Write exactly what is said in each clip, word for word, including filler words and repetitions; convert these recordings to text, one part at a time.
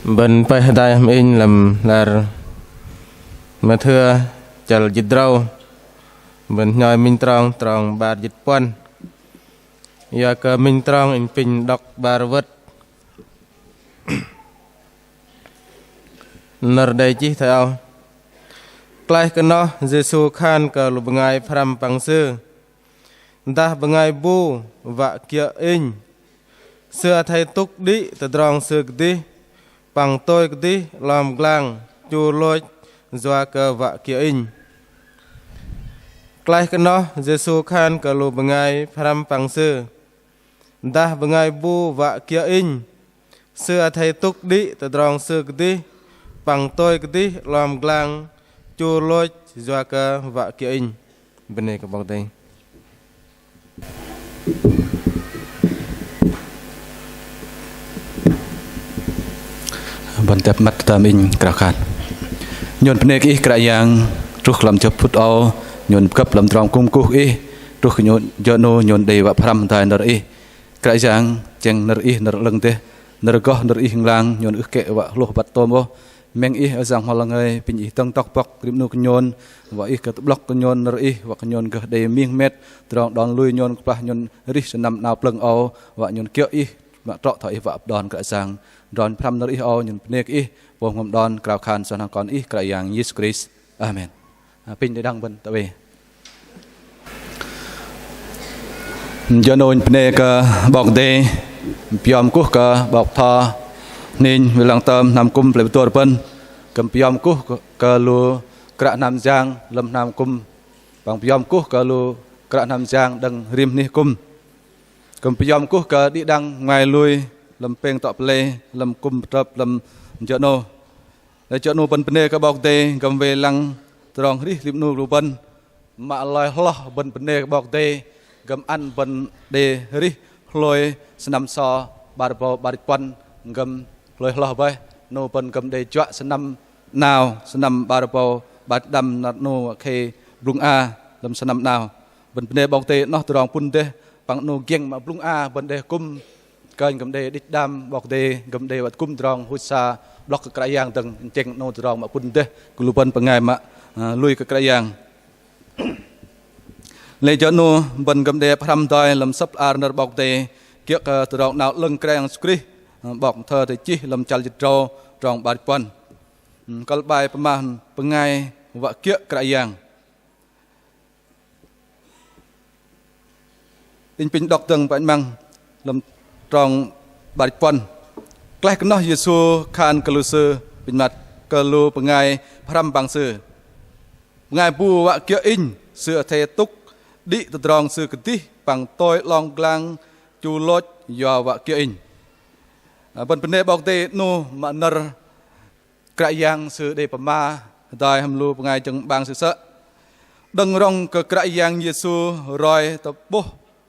Bơ̆n pơih hơdai hăm inh lăm lar Mathiơ chăl jĭt drâu. Bơ̆n hnhoi minh trong, trong 'bar jĭt puăn. Yua kơ minh trong inh apinh đŏk 'bar wơ̆t. Nơ̆r đei chih thoi âu. Klaih kơ noh Yêsu khan kơ lu bơngai pơhrăm păng Sư: Dah bơngai bu wă kiơ̆ Inh, sư athei tŭk đĭ tơdrong sư kơdih păng tôi kơdih 'long pơglang chu lôch yua kơ wă kiơ̆ Inh. Klaih kơ noh Yêsu khan kơ lu bơngai pơhrăm păng Sư: Dah bơngai bu wă kiơ̆ Inh, sư athei tŭk đĭ tơdrong sư kơdih păng tôi kơdih 'long pơglang chu lôch yua kơ wă kiơ̆ Inh. Bơnê kơ 'Bok Kei-Dei. Bơ̆n tep măt tơm inh krao khan. Nhôn bơnê kơ Ih Kră Yang, truh kơ lăm jơ phŭt âu nhôn pơgơ̆p lăm tơdrong kŭm kuh Ih, truh kơ nhôn jơ 'nâu nhôn đei wă pơhrăm hơdai nơ̆r Ih. Kră Yang, tơchĕng nơ̆r Ih nơ̆r 'lơ̆ng dêh, nơ̆r gơh nơ̆r Ih nglang, nhôn ưh kĕ wă hlôh băt tôm ôh. Meng Ih ơ Yang Bơhngol 'Lơ̆ng ơi, apinh Ih dơ̆ng tŏk bŏk rim 'nu kơ nhôn, wă Ih kơ tơ'blŏk kơ nhôn nơ̆r Ih, wă kơ nhôn gơh đei ming hơmet tơdrong đon lui nhôn kơplah nhôn rih sơnăm 'nao plơ̆ng âu, wă nhôn kiơ̆ Ih, mă trŏ thoi Ih wă pơđon Kră Yang. Tơdrong pơhrăm nơ̆r Ih âu nhôn bơnê kơ Ih, pôm hngơ̆m đon krao khan sơnăm kon Ih Kră Yang Yêsu Krist. Amen. Apinh đĭ đăng bơ̆n tơ wei. Jơ 'nâu inh bơnê kơ 'Bok Kei-Dei, pơyom kuh kơ 'bok thơ, hninh, wei lăng tơm, hnam kŭm, pơlei pơdôr bơ̆n, kư̆m pơyom kuh kơ, kơ lu kră hnam yang lăm hnam kŭm, păng pơyom kuh kơ lu kră hnam yang đơ̆ng rim hnih kŭm, kư̆m pơyom kuh kơ đĭ đăng bơngai lui lăm pêng tŏ pơlei, lăm kŭm pơtrơp lăm jơ 'nâu. Lei jơ 'nâu bơ̆n bơnê kơ 'Bok Kei-Dei, kư̆m wei lăng tơdrong rih rim 'nu lu bơ̆n, mă loi hloh bơ̆n bơnê kơ 'Bok Kei-Dei, kư̆m ăn bơ̆n đei rih hlôi sơnăm so 'bar rơbâu 'bar jĭt puăn, kư̆m hlôi hloh bơih. 'Nâu bơ̆n kư̆m đei juă sơnăm 'nao, sơnăm 'bar rơbâu 'bar jĭt pơđăm, năr 'nâu khei blŭng a lăm sơnăm 'nao. Bơ̆n bơnê 'Bok Kei-Dei, noh tơdrong pŭn dêh, păng 'nâu giĕng mă blŭng a bơ̆n đei kŭm kơnh kư̆m đei đĭch đam 'Bok Kei-Dei, kư̆m đei wă kŭm tơdrong huch sa 'blŏk kơ Kră Yang dơ̆ng, tơchĕng 'nâu tơdrong mă pŭn dêh kơ lu bơ̆n bơngai mă, ơ, lui kơ Kră Yang. Lei jơ 'nâu bơ̆n kư̆m đei pơhrăm hơdai lăm Sơ̆p hla bơar nơ̆r 'Bok Kei-Dei, kiơ̆ kơ tơdrong 'nao 'lơ̆ng Kră Yang Yêsu Krist, ơ, 'bok Mathiơ tơ chih lăm chăl jĭt drâu trong 'bar jĭt puăn. Ơ, kăl bai pơma bơngai wă kiơ̆ Kră Yang. Inh apinh đŏk dơ̆ng păng 'măng lăm trong 'bar jĭt puăn. Klaih kơ noh Yêsu khan kơ lu sư, apinh măt kơ lu bơngai pơhrăm păng Sư: Bơngai bu wă kiơ̆ Inh, sư athei tŭk đĭ tơdrong sư kơdih păng tôi 'long pơglang chu lôch yua wă kiơ̆ Inh. Ơ, bơ̆n bơnê 'Bok Kei-Dei, 'nâu mă nơ̆r Kră Yang Sư đei pơma hơdai hăm lu bơngai jơ̆ng 'bang Sư sơ̆. Đơ̆ng rŏng kơ Kră Yang Yêsu roi tơ'bôh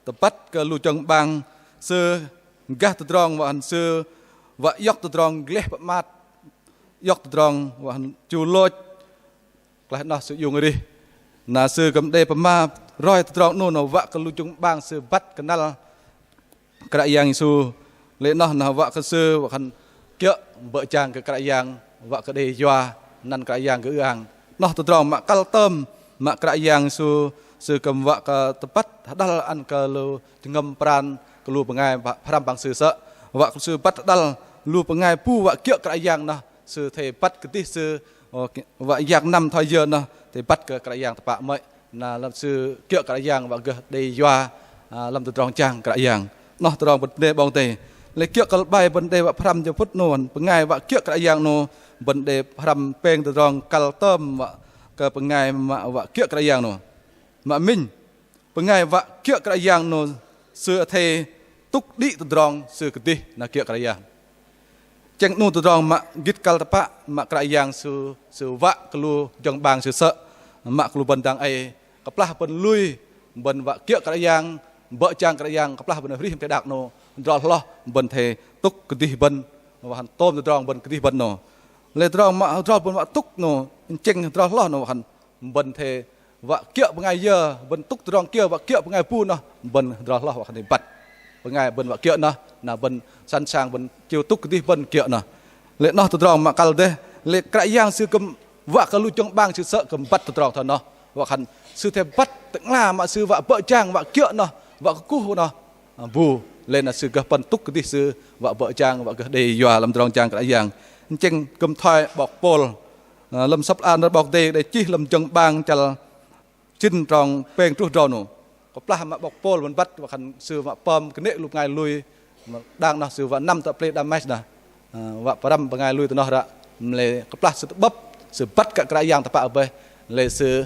tơbăt kơ lu jơ̆ng 'bang Sư gah tơdrong wă khan Sư wă iŏk tơdrong gleh pơmat, iŏk tơdrong wă khan chu lôch, klaih noh Sư iung arih. Na Sư kư̆m đei pơma roi tơdrong 'nâu noh wă kơ lu jơ̆ng 'bang Sư băt kơnăl Kră Yang Yêsu. Lei noh na wă kơ sư wă khan kiơ̆ bơ̆ jang kơ Kră Yang, wă kơ đei yua 'năn Kră Yang kơ ư-ang. Noh tơdrong mă kăl tơm mă Kră Yang Yêsu Sư kư̆m wă kơ tơbăt hơđăl ăn kơ lu jơhngơ̆m pran kơ lu bơngai pơhrăm păng Sư sơ̆. Wă kơ Sư băt hơđăl lu bơngai bu wă kiơ̆ Kră Yang noh Sư athei băt kơdih sư, ơ, wă yak năm thoi yơ noh athei băt kơ Kră Yang tơpă 'mơ̆i. Na lăm sư kiơ̆ Kră Yang wă gơh đei yua, ơ, lăm tơdrong jang Kră Yang. Noh tơdrong bơ̆n bơnê 'Bok Kei-Dei. Lei kiơ̆ kăl bai bơ̆n đei wă pơhrăm jơ phŭt 'nâu, bơngai wă kiơ̆ Kră Yang 'nâu bơ̆n đei pơhrăm pêng tơdrong kăl tơm wă kơ bơngai mă wă kiơ̆ Kră Yang 'nâu. Mă minh, bơngai wă kiơ̆ Kră Yang 'nâu sư athei tŭk đĭ tơdrong sư kơdih na kiơ̆ Kră Yang. Tơchĕng 'nâu tơdrong mă gĭt kăl tơpă mă Kră Yang Sư, Sư wă kơ lu jơ̆ng 'bang Sư sơ̆, mă kơ lu bơ̆n dang ei kơplah bơ̆n lui, bơ̆n wă kiơ̆ Kră Yang, bơ̆ jang Kră Yang, kơplah bơ̆n arih hăm teh đak 'nâu, hơdrol hloh bơ̆n athei tŭk kơdih bơ̆n, wă khan tôm tơdrong bơ̆n kơdih bơ̆n 'nâu. Lei tơdrong mă hơdrol bơ̆n wă tŭk 'nâu, tơchĕng hơdrol hloh 'nâu wă khan bơ̆n athei wă kiơ̆ bơngai yơ, bơ̆n tŭk tơdrong kiơ, wă kiơ̆ bơngai bu noh, bơ̆n hơdrol hloh wă khan athei băt. Bơngai bơ̆n wă kiơ̆ noh, na bơ̆n sẵn sàng bơ̆n chêu tŭk kơdih bơ̆n kiơ̆ noh. Lê̆ noh tơdrong mă kăl dêh, lê̆ Kră Yang Sư kư̆m wă kơ lu jơ̆ng 'bang Sư sơ̆ kư̆m băt tơdrong thoi noh. Wă khan Sư athei băt Tơ'ngla mă Sư wă bơ̆ jang, wă kiơ̆ noh, wă kơkuh noh, bu lê̆ na Sư gơh pơ̆n tŭk kơdih Sư wă bơ̆ jang, wă gơh đei yua lăm tơdrong jang Kră Yang. Tơchĕng kư̆m thoi 'bok Pôl, ơ, lăm Sơ̆p hla bơar nơ̆r 'Bok Kei-Dei đei chih lăm jơ̆ng 'bang chăl sĭn trong pêng truh tơdrâu 'nâu. Kơplah mă 'bok Pôl bơ̆n băt wă khan sư mă pơm kơnê̆ lu bơngai lui, mă đang noh sư wă năm tơ pơlei Đamas noh, ơ, wă pơrăm bơngai lui tơ noh ră, mă lei kơplah sư tơ'bơ̆p, sư băt kơ Kră Yang tơpă bơih, lei sư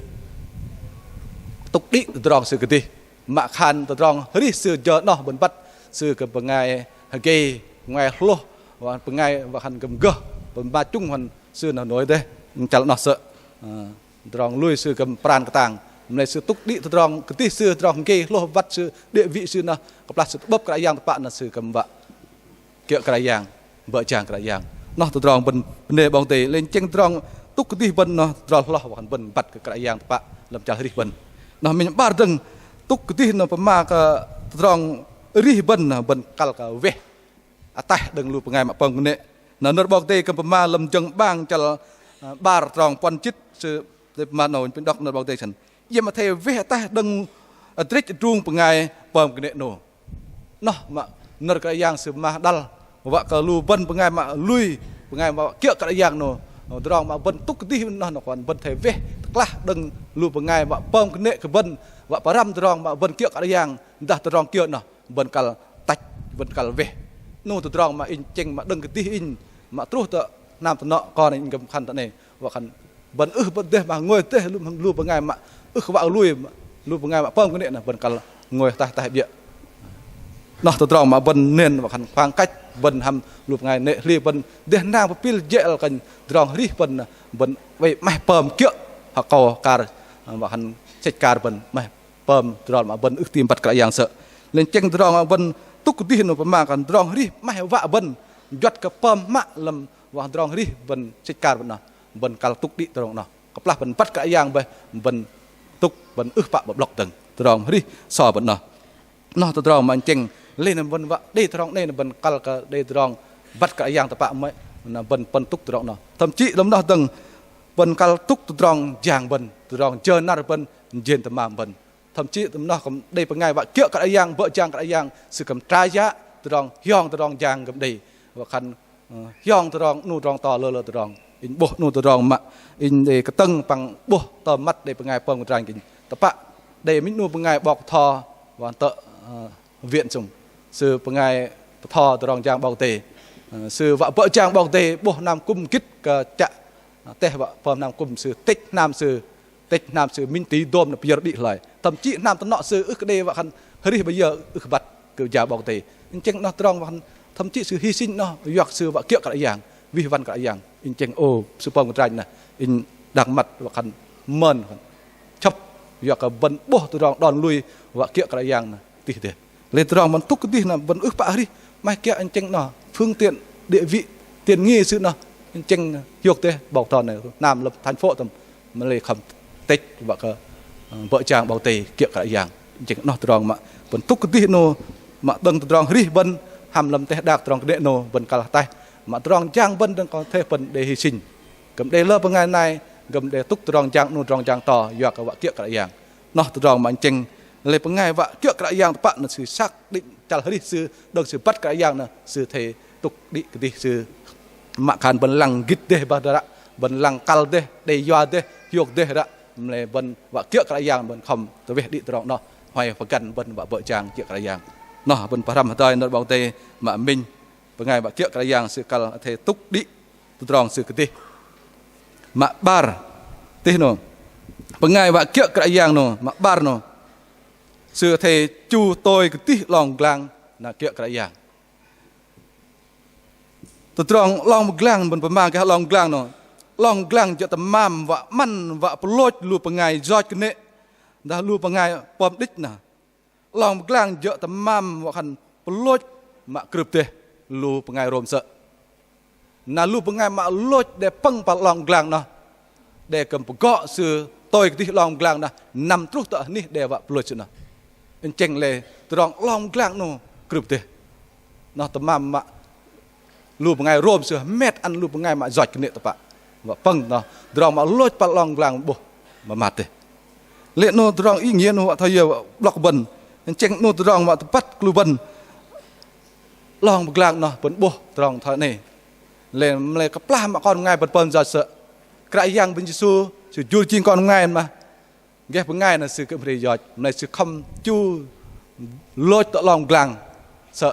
tŭk đĭ tơdrong sư kơdih. Mă khan tơdrong arih sư jơ noh bơ̆n băt, sư kơ bơngai hơgei, bơngai hlôh, wă bơngai wă khan kư̆m gơh pơma chung hăm sư noh nôi dêh, chăl noh sơ̆. Ơ, tơdrong lui sư kư̆m pran kơtang. Mă lei sư tŭk đĭ tơdrong kơdih sư, tơdrong hơgei hlôh băt sư, địa vị sư noh, kơplah sư tơ'bơ̆p Kră Yang tơpă noh sư kư̆m wă kiơ̆ Kră Yang, bơ̆ jang Kră Yang. Noh tơdrong bơ̆n bơnê 'Bok Kei-Dei, lei tơchĕng tơdrong tŭk kơdih bơ̆n noh tơdrong hloh wă khan bơ̆n băt kơ Kră Yang tơpă lăm chăl arih bơ̆n. Noh minh 'bar dơ̆ng tŭk kơdih noh pơma kơ tơdrong arih bơ̆n noh bơ̆n kăl kơ weh ataih đơ̆ng lu bơngai mă pơm kơnê̆. Na nơ̆r 'Bok Kei-Dei kư̆m pơma lăm jơ̆ng 'bang chăl, ơ, 'bar trong puăn jĭt sư đei pơma 'nâu, pơđŏk nơ̆r 'Bok Kei-Dei sơ̆n. Iĕm athei weh ataih đơ̆ng adrĕch adrung bơngai pơm kơnê̆ 'nâu. Noh mă nơ̆r Kră Yang sư pơma hơđăl wă kơ lu bơ̆n bơngai mă lui, bơngai mă kiơ̆ Kră Yang 'nâu. Tơdrong mă bơ̆n tŭk kơdih noh, noh khan bơ̆n athei weh tơklah đơ̆ng lu bơngai mă pơm kơnê̆ kơ bơ̆n, wă pơrăm tơdrong mă bơ̆n kiơ̆ Kră Yang, dah tơdrong kiơ noh. Bơ̆n kăl tĕch, bơ̆n kăl weh. 'Nâu tơdrong mă inh tơchĕng mă đơ̆ng kơdih inh mă truh tơ hnam tơnŏ kon inh kư̆m khan tơ 'nâu. Wă khan bơ̆n ưh bơ̆n dêh mă ngôi dêh lu, lu bơngai mă ưh wă lui, lu bơngai mă pơm kơnê̆ noh bơ̆n kăl ngôi ataih ataih 'biơ̆. Noh tơdrong mă bơ̆n nên wă khan khoảng cách bơ̆n hăm lu bơngai kơnê̆, hli bơ̆n dêh nang pơpil jê̆ lăm kơnh tơdrong arih bơ̆n, bơ̆n oei 'maih pơm kiơ̆ akâu kar, wă khan sĕch akar bơ̆n 'maih pơm tơdrong mă bơ̆n ưh tam băt Kră Yang sơ̆. Lei tơchĕng tơdrong mă bơ̆n tŭk kơdih noh pơma kơ tơdrong arih 'maih wă bơ̆n juăt kơ pơm mă lăm wă tơdrong arih bơ̆n sĕch akar bơ̆n noh, bơ̆n kăl tŭk đĭ tơdrong noh. Kơplah bơ̆n băt Kră Yang bơih, bơ̆n tŭk, bơ̆n ưh pă bơ'blŏk dơ̆ng tơdrong arih sơ̆ bơ̆n noh. Noh tơdrong mă tơchĕng lei na bơ̆n wă đei tơdrong 'nâu na bơ̆n kăl kơ đei tơdrong băt Kră Yang tơpă mă, na bơ̆n pơ̆n tŭk tơdrong noh. Thậm chí lăm noh dơ̆ng bơ̆n kăl tŭk tơdrong jang bơ̆n, tơdrong jơ năr bơ̆n, jên tơmam bơ̆n. Thậm chí tơm noh kư̆m đei bơngai wă kiơ̆ Kră Yang, bơ̆ jang Kră Yang, sư kư̆m tra yă tơdrong hiong tơdrong jang kư̆m đei. Wă khan, ơ, hiong tơdrong 'nu tơdrong to lơ lơ tơdrong. Inh 'bôh 'nu tơdrong mă inh đei kơtơ̆ng păng 'bôh tơm măt đei bơngai pơm kơdranh kơ inh. Tơpă đei minh 'nu bơngai 'bok bơtho wă tơ, ơ, viện sung. Sư bơngai bơtho tơdrong jang 'Bok Kei-Dei. Ơ, sư wă bơ̆ jang 'Bok Kei-Dei 'bôh hnam kŭm gĭt kơ chă, ơ, teh wă pơm hnam kŭm sư tĕch hnam sư tĕch hnam sư minh tỉ dôm na pơyơ̆r đĭ hloi. Thậm chí hnam tơnŏ sư ưh kơ đei wă khan arih bơih ưh băt kơ jang 'Bok Kei-Dei. Tơchĕng noh tơdrong wă khan thậm chí sư hy sinh noh yua kơ sư wă kiơ̆ Kră Yang, wih wăn Kră Yang. Tơchĕng ô sư pơm kơdranh noh, inh đak măt wă khan mơn khan chăp yua kơ bơ̆n 'bôh tơdrong đon lui wă kiơ̆ Kră Yang noh tih dêh. Lei tơdrong bơ̆n tŭk kơdih noh bơ̆n ưh pă arih, 'maih kiơ̆ tơchĕng noh, phương tiện, địa vị, tiện nghi sư noh, tơchĕng hiôk dêh, 'bok bơtho noh, hnam lăm thành phố tơm, mă lei khŏm tĕch wă kơ, ơ, bơ̆ jang 'Bok Kei-Dei kiơ̆ Kră Yang. Tơchĕng noh tơdrong mă bơ̆n tŭk kơdih 'nâu, mă đơ̆ng tơdrong arih bơ̆n, hăm lăm teh đak tơdrong kơnê̆ 'nâu, bơ̆n kăl ataih, mă tơdrong jang bơ̆n đơ̆ng kon theh bơ̆n đei hy sinh. Kư̆m đei lơ bơngai nai, kư̆m đei tŭk tơdrong jang 'nu tơdrong jang to, yua kơ wă kiơ̆ Kră Yang. Noh tơdrong mă tơchĕng lei bơngai wă kiơ̆ Kră Yang tơpă noh sư xác định chăl arih sư, đơ̆ng sư băt Kră Yang noh sư athei tŭk đĭ kơdih sư. Mă khan bơ̆n lăng gĭt dêh bơih ră, bơ̆n lăng kăl dêh, đei yua dêh, hiôk dêh ră, mă lei bơ̆n wă kiơ̆ Kră Yang bơ̆n khŏm tơweh đĭ tơdrong noh, huay pơgăn bơ̆n wă bơ̆ jang kiơ̆ Kră Yang. Noh bơ̆n pơhrăm hơdai nơ̆r 'Bok Kei-Dei mă minh, bơngai wă kiơ̆ Kră Yang sư kăl athei tŭk đĭ tơdrong sư kơdih. Mă 'bar, tih 'nâu. Bơngai wă kiơ̆ Kră Yang 'nâu, mă 'bar 'nâu. Sư athei chu tôi kơdih 'long pơglang na kiơ̆ Kră Yang. Tơdrong 'long pơglang bơ̆n pơma gah 'long pơglang 'nâu. 'Long pơglang jơ̆ tơmam wă 'măn wă pơlôch lu bơngai yoch kơnê̆, dah lu bơngai pơm đĭch noh. 'Long pơglang jơ̆ tơmam wă khan pơlôch mă krưp dêh lu bơngai Rôm sơ̆. Na lu bơngai mă lôch đe pơ̆ng păl 'long pơglang noh, đe kư̆m pơgŏ sư tôi kơdih 'long pơglang noh năm truh tơ anih đe wă pơlôch sư noh. Tơchĕng lei tơdrong 'long pơglang 'nâu krưp dêh. Noh tơmam mă Lu bơngai Rôm sư hơmet ăn lu bơngai mă yoch kơnê̆ tơpă. Wă pơ̆ng noh tơdrong mă lôch păl 'long pơglang 'bôh mă măt dêh. Lê̆ 'nâu tơdrong inh ngiĕn wă thoi yơ 'blŏk bơ̆n. Tơchĕng 'nâu tơdrong mă tơbăt kơ lu bơ̆n 'long pơglang noh bơ̆n 'bôh tơdrong thoi 'nâu. Lê̆ mă lei kơplah mă kon bơngai bơ̆n pơm yoch sơ̆, Kră Yang bơ̆n Yêsu sư jur jing kon bơngai mă geh bơngai noh sư kư̆m hơdai yoch, mă lei sư khŏm chu lôch tơ 'long pơglang sơ̆.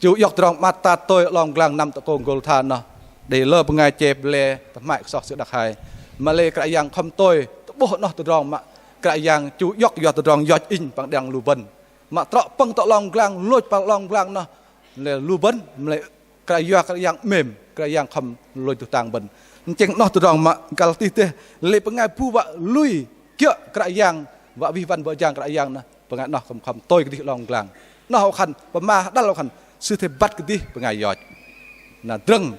Chu iŏk tơdrong pơmat tat tôi 'long pơglang năm tơ kông Gôlgôtha noh, đei lơ bơngai che ble tơhmăi kơsoh sư đak hai. Mă lei Kră Yang khŏm tôi tơ'bôh noh tơdrong mă Kră Yang chu iŏk yua tơdrong yoch inh păng đĭ đăng lu bơ̆n. Mă trŏ pơ̆ng tơ 'long pơglang, lôch păl 'long pơglang noh, lê̆ lu bơ̆n, mă lei Kră Yang, Kră Yang 'mêm, Kră Yang khŏm lôch tuh tang bơ̆n. Tơchĕng noh tơdrong mă Galati dêh, lê̆ bơngai bu wă lui kiơ̆ Kră Yang, wă wih wăn bơ̆ jang Kră Yang noh, bơngai noh khŏm khŏm tôi kơdih 'long pơglang. Noh wă khan pơma hơđăl wă khan sư athei băt kơdih bơngai yoch. Na drơ̆ng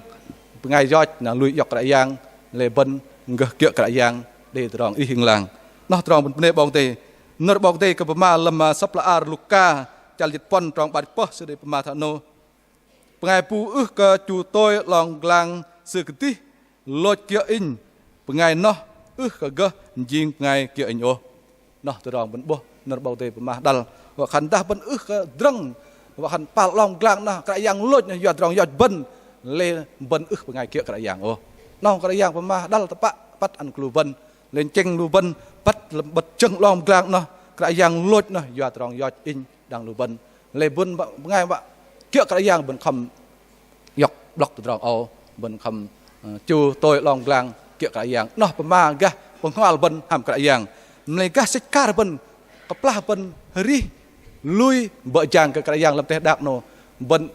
bơngai yoch na lui iŏk Kră Yang, lê̆ bơ̆n gơh kiơ̆ Kră Yang đei tơdrong arih ling lang. Noh tơdrong bơ̆n bơnê 'Bok Kei-Dei. Nơ̆r 'Bok Kei-Dei kư̆m pơma lăm, ơ, sơ̆p hla ar Luka chăl jĭt puăn trong 'bar jĭt pơh sư đei pơma thoi 'nâu: Bơngai bu ưh kơ chu tôi 'long pơglang sư kơdih lôch kiơ̆ inh, bơngai noh ưh kơ gơh jing bơngai kiơ̆ inh ôh. Noh tơdrong bơ̆n 'bôh nơ̆r 'Bok Kei-Dei pơma hơđăl. Wă khan dah bơ̆n ưh kơ drơ̆ng wă khan păl 'long pơglang noh Kră Yang lôch noh yua tơdrong yoch bơ̆n, lê̆ bơ̆n ưh bơngai kiơ̆ Kră Yang ôh. Noh Kră Yang pơma hơđăl tơpă băt ăn kơ lu bơ̆n. Lê̆ tơchĕng lu bơ̆n băt lăm bơ̆t jơ̆ng 'long pơglang noh Kră Yang lôch noh yua tơdrong yoch inh đĭ đăng lu bơ̆n. Lê̆ bơ̆n bơngai wă kiơ̆ Kră Yang bơ̆n khŏm iŏk 'blŏk tơdrong âu, bơ̆n khŏm, ơ, chu tôi 'long pơglang kiơ̆ Kră Yang. Noh pơma gah bơhngol bơ̆n hăm Kră Yang. Mă lei gah sĕch akar bơ̆n kơplah bơ̆n arih lui bơ̆ jang kơ Kră Yang lăm teh đak 'nâu, bơ̆n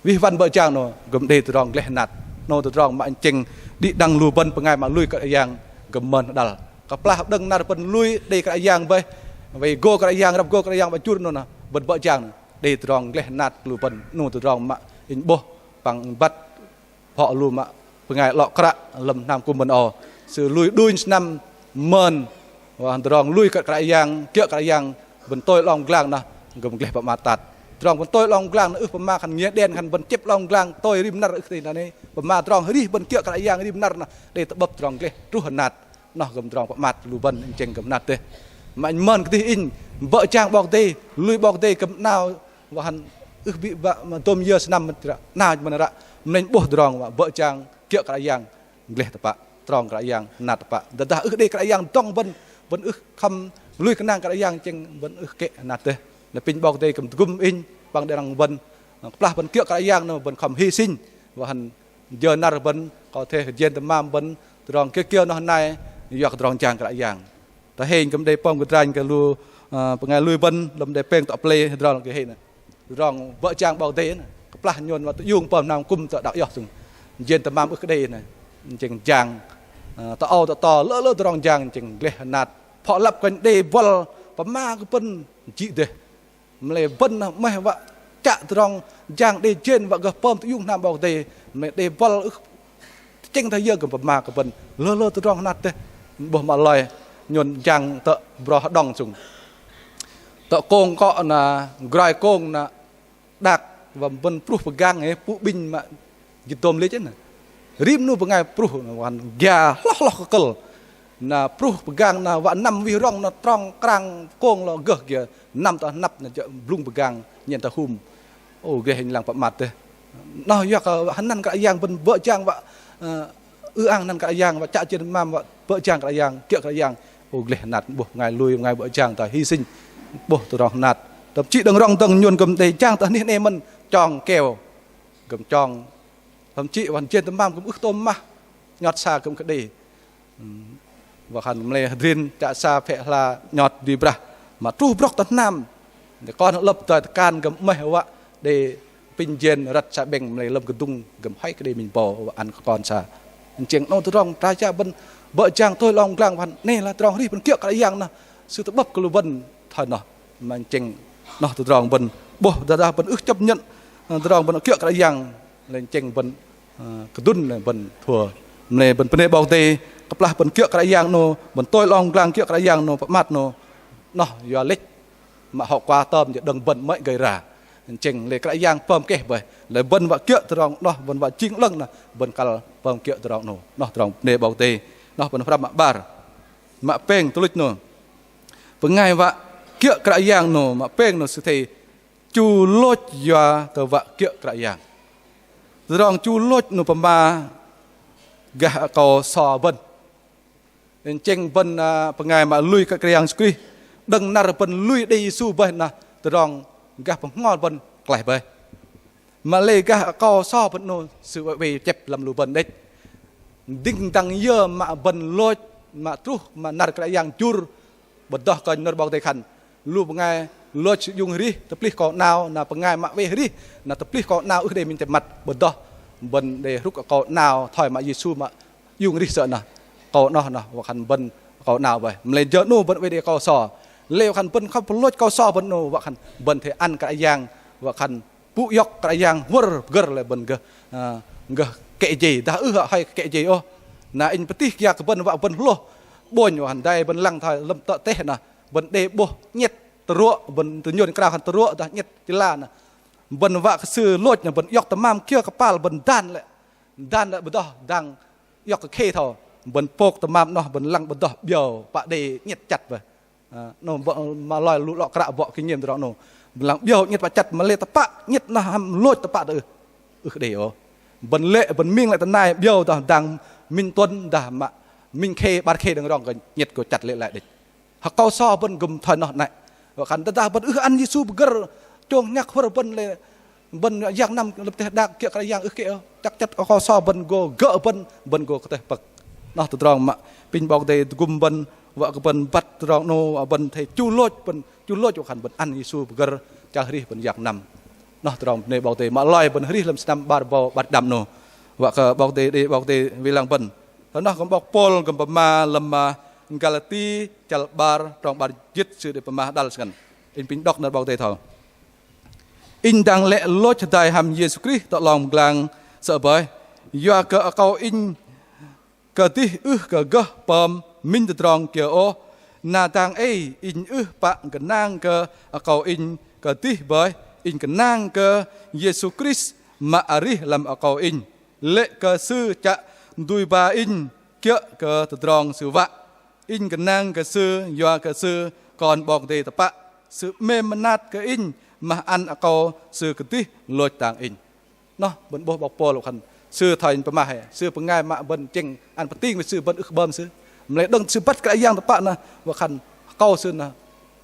wih wăn bơ̆ jang 'nâu kư̆m đei tơdrong gleh hơnat. 'Nâu tơdrong mă tơchĕng đĭ đăng lu bơ̆n bơngai mă lui Kră Yang kư̆m mơn hơđăl. Kơplah đơ̆ng năr bơ̆n lui đei Kră Yang bơih, wei gô Kră Yang, răp gô Kră Yang wă jur 'nâu noh, bơ̆n bơ̆ jang đei tơdrong gleh hơnat lu bơ̆n. 'Nâu tơdrong mă inh 'bôh păng băt phŏ lu mă bơngai 'lŏ kră lăm hnam kŭm bơ̆n âu. Sư lui đunh sơnăm mơn wă tơdrong lui kơ Kră Yang, kiơ̆ Kră Yang, bơ̆n tôi 'long pơglang noh kư̆m gleh pơmat tat. Tơdrong bơ̆n tôi 'long pơglang noh ưh pơma khan nghĩa đen khan bơ̆n chĕp 'long pơglang tôi rim năr, ưh kơ đei. Pơma tơdrong arih bơ̆n kiơ̆ Kră Yang rim năr noh đei tơ'bơ̆p tơdrong gleh truh hơnat. Noh kư̆m tơdrong pơmat lu bơ̆n tơchĕng kư̆m hơnat dêh. Mă mơn kơdih inh bơ̆ jang 'Bok Kei-Dei, lui 'Bok Kei-Dei kư̆m 'nao wă khan ưh bĭ wă mă dôm yơ sơnăm mơ̆n ră, 'nao mơ̆n ră, mă lei inh 'bôh tơdrong wă bơ̆ jang kiơ̆ Kră Yang gleh tơpă, trong Kră Yang hơnat tơpă. Tơdah ưh đei Kră Yang dŏng bơ̆n, bơ̆n ưh khŏm lui kơnang Kră Yang tơchĕng bơ̆n ưh kĕ hơnat dêh. Lei apinh 'Bok Kei-Dei kư̆m tơgŭm inh păng đĭ đăng bơ̆n. Kơplah bơ̆n kiơ̆ Kră Yang noh bơ̆n khŏm hy sinh wă khan jơ năr bơ̆n, kơ thê jên tơmam bơ̆n, tơdrong kiơ kiơ noh nai yua kơ tơdrong jang Kră Yang. Tơ hei kư̆m đei pơm kơdranh kơ lu, ơ, bơngai lui bơ̆n lăm đe pêng tŏ pơlei hơdrol kơ hei nơh. Tơdrong bơ̆ jang 'Bok Kei-Dei nơh. Kơplah nhôn mă tơiung pơm hnam kŭm tơ đak iŏk sŭng. Jên tơmam ưh kơ đei nơh. Tơchĕng jang, ơ, tơ âu tơ to lơ lơ tơdrong jang tơchĕng gleh hơnat. Phŏ lăp kơnh đei buăl pơma kơ bơ̆n jĭ dêh. Mă lei bơ̆n 'meh wă chă tơdrong jang đei jên wă gơh pơm tơiung hnam 'Bok Kei-Dei. Mă lei đei buăl ưh tơchĕng thoi yơ kư̆m pơma kơ bơ̆n lơ lơ tơdrong hơnat dêh. 'Bôh mă loi nhôn jang tơ bro hơđong sŭng. Tơ kông kŏ na groi kông na đak wă bơ̆n pruh pơgang hei pŭ 'binh mă jĭt dôm lĕch nơh. Rim 'nu bơngai pruh wă gia hloh hloh kơ kơ̆l. Na pruh pơgang na wă năm wih rŏng na trong krang kông lơ gơh gia năm tơ hnăp na jơ̆ blŭng pơgang nhen tơ hum. Ô, gleh ling lang pơmat dêh. Noh yua kơ hơnăn Kră Yang bơ̆n bơ̆ jang wă, ơ, ư-ang hơnăn Kră Yang wă chă jên tơmam wă bơ̆ jang Kră Yang, kiơ̆ Kră Yang. Ô, gleh hơnat 'bôh bơngai lui bơngai bơ̆ jang tơ hy sinh. 'Bôh tơdrong hơnat. Thậm chí đơ̆ng rŏng dơ̆ng nhôn kư̆m đei jang tơ anih 'nê mơ̆n chong keo. Kư̆m chong. Thậm chí wă jên tơmam kư̆m ưh tôm mah. Nhot sa kư̆m kơdih. Wă khan mă lei hơdrin chă sa phĕ hla nhot dui brah. Mă truh brŏk tơ hnam. Đe kon hơ'lơ̆p doi tơkan kư̆m 'meh wă đe apinh jên răt sa 'bĕng mă lei lơ̆m kơdŭng kư̆m hoi kơdih minh bâu wă ăn kơ kon sa. Tơchĕng 'nâu tơdrong tra cha bơ̆n bơ̆ jang tôi 'long pơglang wă khan 'nê lah tơdrong arih bơ̆n kiơ̆ Kră Yang nơh. Sư tơ'bơ̆p kơ lu bơ̆n thoi noh. Mă tơchĕng noh tơdrong bơ̆n 'bôh tơdah bơ̆n ưh chấp nhận, ơ, tơdrong bơ̆n kiơ̆ Kră Yang. Lei tơchĕng bơ̆n, ơ, kơdŭn lei bơ̆n thua. Mă lei bơ̆n bơnê 'Bok Kei-Dei, kơplah bơ̆n kiơ̆ Kră Yang 'nâu, bơ̆n tôi 'long pơglang kiơ̆ Kră Yang 'nâu, pơmat 'nâu. Noh yua lĕch mă hậu quả tơm jơ̆ đơ̆ng bơ̆n 'mơ̆i gơh ra. Tơchĕng lê̆ Kră Yang pơm keh bơih. Lê̆ bơ̆n wă kiơ̆ tơdrong noh, bơ̆n wă jing 'lơ̆ng noh, bơ̆n kăl pơm kiơ̆ tơdrong noh. Noh tơdrong bơnê 'Bok Kei-Dei. Noh bơ̆n pơhrăm mă 'bar. Mă pêng tuch luch noh. Bơngai wă kiơ̆ Kră Yang noh, mă pêng noh sư athei chu lôch yua kơ wă kiơ̆ Kră Yang. Tơdrong chu lôch noh pơma gah akâu so bơ̆n. Tơchĕng bơ̆n, ơ, bơngai mă lui kơ Kră Yang Yêsu Krist, đơ̆ng năr bơ̆n lui đei Yêsu bơih noh, tơdrong gah bơhngol bơ̆n klaih bơih. Mă lei gah akâu so bơ̆n noh sư oei oei chĕp lăm lu bơ̆n đĕch. Dĭng dang yơ mă bơ̆n lôch, mă truh, mă năr Kră Yang jur, bơdoh kơnh nơ̆r 'Bok Kei-Dei khan. Lu bơngai lôch sư iung arih, tơplih akâu 'nao, na bơngai mă oei arih, na tơplih akâu 'nao ưh đei minh teh măt, bơdoh bơ̆n đei hrŭk akâu 'nao, thoi mă Yêsu mă iung arih sơ̆ noh. Akâu noh noh, wă khan bơ̆n akâu 'nao bơih. Mă lei jơ 'nâu bơ̆n oei đei akâu so. Lei wă khan bơ̆n khŏm pơlôch akâu so bơ̆n 'nâu, wă khan bơ̆n athei ăn Kră Yang, wă khan pŭ iŏk Kră Yang wơ̆r pơgơ̆r lei bơ̆n gơh, ơ, gơh kĕ jei, dah ưh hoi kĕ jei ôh. Na inh pơtih kiơ kơ bơ̆n wă bơ̆n hlôh. 'Bônh wă khan dai bơ̆n lăng thoi lăm tơ teh noh. Bơ̆n đei 'bôh 'nhĕt tơrô̆, bơ̆n tơ nhôn krao khan tơrô̆ dah 'nhĕt chih la noh. Bơ̆n wă kơ sư lôch noh, bơ̆n iŏk tơmam kiơ kơpal bơ̆n dan lĕ. Dan lĕ bơdoh dang iŏk kơ khei thoi. Bơ̆n pôk tơmam noh, bơ̆n lăng bơdoh 'biâu pă đei 'nhĕt chăt bơih. Ơ, noh bơ-, mă loi lu 'lŏ kră bŏ kinh nghiệm tơdrong noh. Bơ̆n lăng 'biâu 'nhĕt pă chăt mă lei tơpă 'nhĕt noh hăm lôch tơpă tơ ưh. Ưh đei ôh. Bơ̆n lê̆, bơ̆n ming lê̆ tơ nai 'biâu dah dang minh tuần dah mă minh khei 'bar khei đơ̆ng rŏng kơ 'nhĕt gô chăt lê̆ lai đĕch. Akâu so bơ̆n gơ̆m thoi noh 'nĕ. Wă khan tơdah bơ̆n ưh ăn Yêsu pơgơ̆r chông hnhăk wơ̆r bơ̆n lê̆ bơ̆n yang năm lăm teh đak kiơ̆ Kră Yang ưh kĕ ôh. Chăk chăt akâu so bơ̆n gô gơ̆ bơ̆n, bơ̆n gô kơtơih pơ̆k. Noh tơdrong mă apinh 'Bok Kei-Dei tơgŭm bơ̆n, wă kơ bơ̆n băt tơdrong 'nâu, wă bơ̆n athei chu lôch bơ̆n, chu lôch wă khan bơ̆n ăn Yêsu pơgơ̆r chăl arih bơ̆n yang năm. Noh tơdrong bơnê 'Bok Kei-Dei mă loi bơ̆n arih lăm sơnăm 'bar bâu 'bar đăm 'nâu. Wă kơ 'Bok Kei-Dei đei 'Bok Kei-Dei wei lăng bơ̆n. Tơ noh kơ 'bok Pôl gơ̆m pơma lăm, ơ, Galati chăl 'bar trong 'bar jĭt sư đei pơma hơdăl sơngăn. Inh apinh đŏk nơ̆r 'Bok Kei-Dei thoi. Inh dang lĕ lôch hơdai hăm Yêsu Krist tơ 'long pơglang sơ̆ bơih. Yua kơ akâu inh kơdih ưh kơ gơh pơm minh tơdrong kiơ ôh. Na dang ei inh ưh pă gơnang kơ akâu inh kơdih bơih. Inh gơnang kơ Yêsu Krist mă arih lăm akâu inh. Lê̆ kơ Sư chă dui ba inh kiơ̆ kơ tơdrong Sư wă. Inh gơnang kơ Sư yua kơ Sư Kon 'Bok Kei-Dei tơpă. Sư 'mêm mơnat kơ inh mah ăn akâu Sư kơdih lôch dang inh. Noh, bơ̆n 'bôh 'bok Pôl khan. Sư thoi inh pơma hei. Sư bơngai mă bơ̆n tơchĕng ăn pơting wă sư bơ̆n ưh kơ bơm sư. Mă lei đơ̆ng sư băt Kră Yang tơpă noh, wă khan akâu sư noh.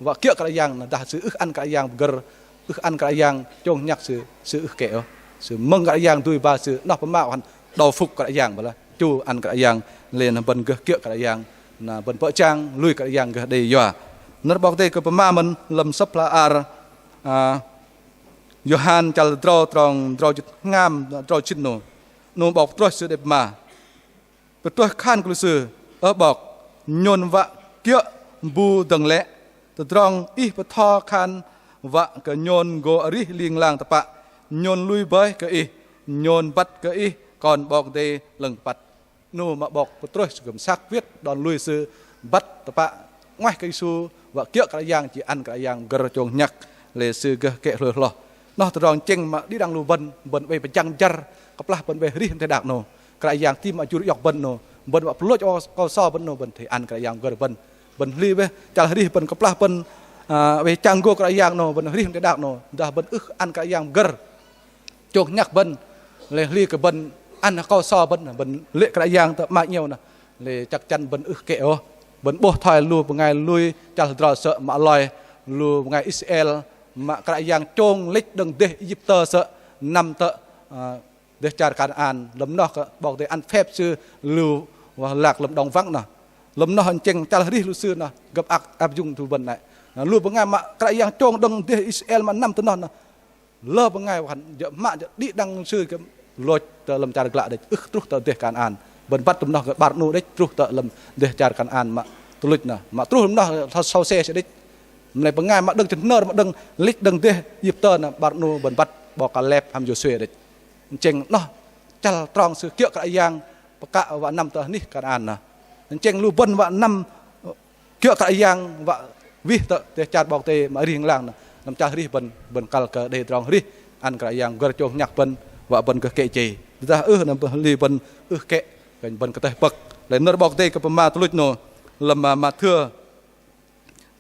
Wă kiơ̆ Kră Yang noh, dah sư ưh ăn Kră Yang pơgơ̆r, ưh ăn Kră Yang chông hnhăk sư, sư ưh kĕ ôh. Sư mơ̆ng Kră Yang dui ba sư, noh pơma wă khan đầu phục Kră Yang bơih lah. Chu ăn Kră Yang, lei noh bơ̆n gơh kiơ̆ Kră Yang, na bơ̆n pơchang, lui Kră Yang gơh đei yua. Nơ̆r 'Bok Kei-Dei kơ pơma mơ̆n lăm sơ̆p hla ar, ơ, Yôhan chăl drâu trong drâu jĭt hngam, drâu jĭt 'nâu. 'Nâu 'bok pơtrôih sư đei pơma. Pơtrôih khan kơ lu sư, ơ 'Bok, nhôn wă kiơ̆ bu dơ̆ng lĕ, tơdrong Ih bơtho khan wă kơ nhôn gô arih ling lang tơpă, nhôn lui bơih kơ Ih, nhôn băt kơ Ih Kon 'Bok Kei-Dei 'lơ̆ng păt. 'Nâu mă 'bok pơtrôih sư gơ̆m sak wĕt đon lui sư băt tơpă, 'nguaih kơ Yêsu, wă kiơ̆ Kră Yang, chi ăn Kră Yang pơgơ̆r chông hnhăk, lei sư gơh kĕ hlôi hloh. Noh tơdrong tơchĕng mă đĭ đăng lu bơ̆n, bơ̆n oei pơjăng jăr, kơplah bơ̆n oei arih lăm teh đak 'nâu. Kră Yang tam mă jur iŏk bơ̆n 'nâu, bơ̆n wă pơlôch akâu so bơ̆n 'nâu, bơ̆n athei ăn Kră Yang pơgơ̆r bơ̆n. Bơ̆n hli weh, chăl arih bơ̆n kơplah bơ̆n, ơ, oei chang gô Kră Yang 'nâu, bơ̆n arih lăm teh đak 'nâu, dah bơ̆n ưh ăn Kră Yang pơgơ̆r chông hnhăk bơ̆n, lei hli kơ bơ̆n ăn akâu so bơ̆n, bơ̆n lê̆ Kră Yang tơ 'ma 'ngiĕo noh, lei chăk chăn bơ̆n ưh kĕ ôh. Bơ̆n 'bôh thoi lu bơngai lui chăl hơdrol sơ̆ mă loi, lu bơngai Israel mă Kră Yang chông lĕch đơ̆ng dêh Êjiptơ sơ̆ năm tơ, ơ, dêh char Kanaan, lăm noh kơ 'Bok Kei-Dei ăn phep sư lu wă lăk lăm đồng vắng noh. Lăm noh tơchĕng chăl arih lu sư noh, gơ̆p ăp, ăp jŭng tơ bơ̆n 'nĕ. Noh, lu bơngai mă Kră Yang chông đơ̆ng dêh Israel mă năm tơ noh noh. Lơ bơngai wă khan jơ̆ mă jơ̆ đĭ đăng sư kơ lôch tơ lăm char glă đĕch, ưh truh tơ dêh Kanaan. Bơ̆n băt lăm noh kơ 'bar 'nu đĕch truh tơ lăm dêh char Kanaan mă tuch luch noh. Mă truh lăm noh thoi sâu se sư đĕch. Mă lei bơngai mă đơ̆ng jơhnơr mă đơ̆ng lĕch đơ̆ng dêh Êjiptơ noh 'bar 'nu bơ̆n băt 'bok Kalep hăm Yôsuê đĕch. Tơchĕng noh chăl trong sư kiơ̆ Kră Yang pơkă wă năm tơ anih Kanaan noh. Tơchĕng lu bơ̆n wă năm kiơ̆ Kră Yang wă wih tơ dêh char 'Bok Kei-Dei mă arih ling lang noh. Năm chăl arih bơ̆n, bơ̆n kăl kơ đei tơdrong arih ăn Kră Yang gơ̆r chông nhăk bơ̆n, wă bơ̆n gơh kĕ jei. Dah ưh năm hli bơ̆n ưh kĕ, kơnh bơ̆n kơtơh pơ̆k. Lei nơ̆r 'Bok Kei-Dei kơ pơma tuch luch noh, lăm, ơ, Mathiơ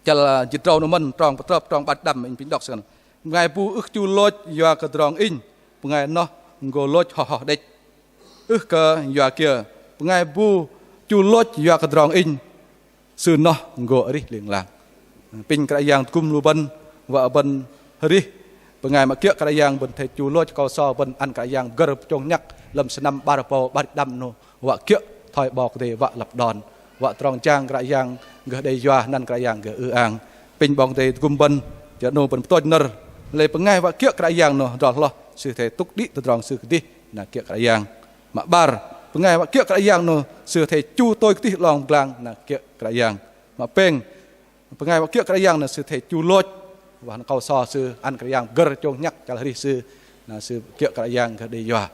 chăl, ơ, jĭt drâu noh mơ̆n, trong pơtrơp, trong 'bar jĭt pơđăm, inh pinh đŏk sơ̆. Bơngai bu ưh chu lôch yua kơ tơdrong Inh, bơngai noh gô lôch hoh hoh đĕch. Ưh kơ yua kiơ, bơngai bu chu lôch yua kơ tơdrong Inh, sư noh gô arih ling lang. Pinh Kră Yang tơgŭm lu bơ̆n, wă bơ̆n arih bơngai mă kiơ̆ Kră Yang, bơ̆n athei chu lôch akâu so bơ̆n ăn Kră Yang gơ̆r chông nhăk lăm sơnăm 'bar rơbâu 'bar jĭt pơđăm noh, wă kiơ̆ thoi 'Bok Kei-Dei wă lăp đon, wă tơdrong jang Kră Yang gơh đei yua, anăn Kră Yang gơh ư-ang. Pinh 'Bok Kei-Dei tơgŭm bơ̆n. Jơ 'nâu bơ̆n pơtôch nơ̆r, lei bơngai wă kiơ̆ Kră Yang noh adrol hloh sư athei tŭk đĭ tơdrong sư kơdih na kiơ̆ Kră Yang. Mă 'bar, bơngai wă kiơ̆ Kră Yang noh sư athei chu tôi kơdih 'long pơglang na kiơ̆ Kră Yang. Mă pêng, bơngai wă kiơ̆ Kră Yang noh sư athei chu lôch, wă akâu so sư ăn Kră Yang gơ̆r chông nhăk chăl arih sư, na sư kiơ̆ Kră Yang gơh đei yua.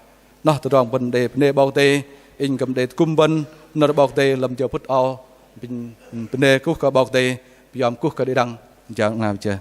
Noh tơdrong bơ̆n đei bơnê 'Bok Kei-Dei, inh kư̆m đei tơgŭm bơ̆n nơ̆r 'Bok Kei-Dei lăm jơ phŭt âu, pinh bơnê kuh kơ 'Bok Kei-Dei, pơyom kuh kơ đĭ đăng, jang na pơjeh.